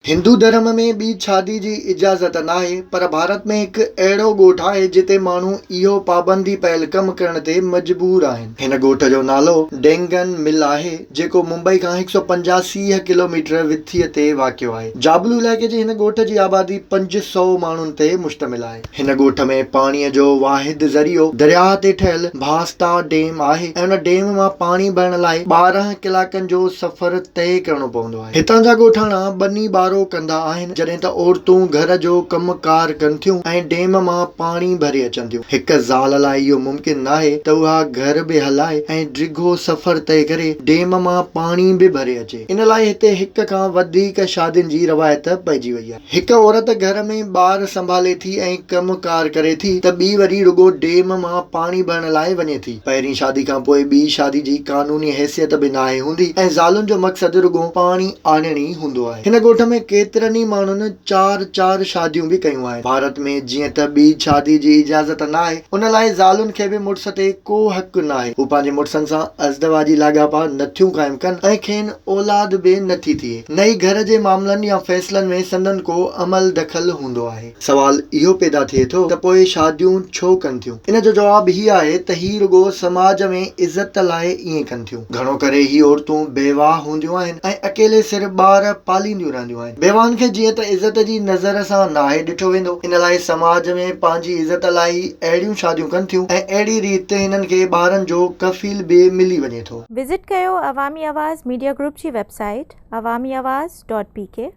هندو ڌرم ۾ ٻي شادي جي اجازت ناهي پر ڀارت ۾ هڪ اهڙو ڳوٺ آهي جتي ماڻهو اهو پابندي پيل ڪم ڪرڻ تي مجبور آهن. هن ڳوٺ جو نالو ڊينگن مل آهي جيڪو ممبئي کان 185 ڪلوميٽر وٿيء تي واقع آهي. جابلو علائقي جي هن ڳوٺ جي آبادي 500 ماڻهن تي مشتمل آهي. هن ڳوٺ ۾ پاڻيء جو واحد ذريعو درياهه تي ٺهيل ڀانستا ڊيم آهي ۽ ان ڊيم مان پاڻي ڀرڻ لاء 12 ڪلاڪن جو سفر طئي ڪرڻو پوندو آهي. هتان جا ڳوٺاڻا ٻني ٻارو ڪندا آهن، جڏهن ته عورتون گهر جو ڪم ڪار ڪن ٿيون ۽ ڊيم مان پاڻي ڀري اچن ٿيون. هڪ زال لاء اهو ممڪن ناهي ته اها گهر به هلائي ۽ ڊگهو سفر طئي ڪري ڊيم مان پاڻي به ڀري اچي. ان لاء هتي هڪ کان وڌيڪ شادين جي روايت پئجي وئي آهي. هڪ عورت گهر ۾ ٻار سنڀالي ٿي ۽ ڪم ڪار ڪري ٿي ته ٻي وري رڳو ڊيم مان پاڻي ڀرڻ لاء وڃي ٿي. پهرين شادي کان پوء ٻي شادي جي قانوني حيثيت به ناهي هوندي ۽ زالن جو مقصد رڳو پاڻي آڻڻ ئي هوندو آهي. هن ڳوٺ ۾ ڪيترن ئي ماڻهن چار چار شاديون به ڪيون آهن. ڀارت ۾ جيئن ته ٻي شادي جي اجازت ناهي ان لاء زالن کي به مڙس تي ڪو حق ناهي. هو پنهنجي مڙسن سان ازدواجي لاڳاپا نٿيون قائم ڪن ۽ کين اولاد به نٿي ٿئي، نه ئي گهر جي معاملن يا فيصلن ۾ سندن ڪو عمل دخل هوندو آهي. سوال اهو پيدا ٿئي ٿو ته پوء شاديون ڇو ڪن ٿيون؟ ان جو جواب هي آهي ته هي رڳو سماج ۾ عزت لاء ائين ڪن ٿيون. گهڻو ڪري هي عورتون بيواهه هونديون آهن ۽ اڪيلي سر ٻار پالينديون رهنديون آهن. بيواهن کي جيئن ته عزت جي نظر سان ناهي ڏٺو ويندو، ان لاء سماج ۾ پنهنجي عزت لاء ئي اهڙيون شاديون ڪن ٿيون ۽ اهڙي ريت هنن کي ٻارن جو ڪفيل به ملي وڃي ٿو. وزٽ ڪيو عوامي آواز ميڊيا گروپ جي website Awami Awaz dot P K.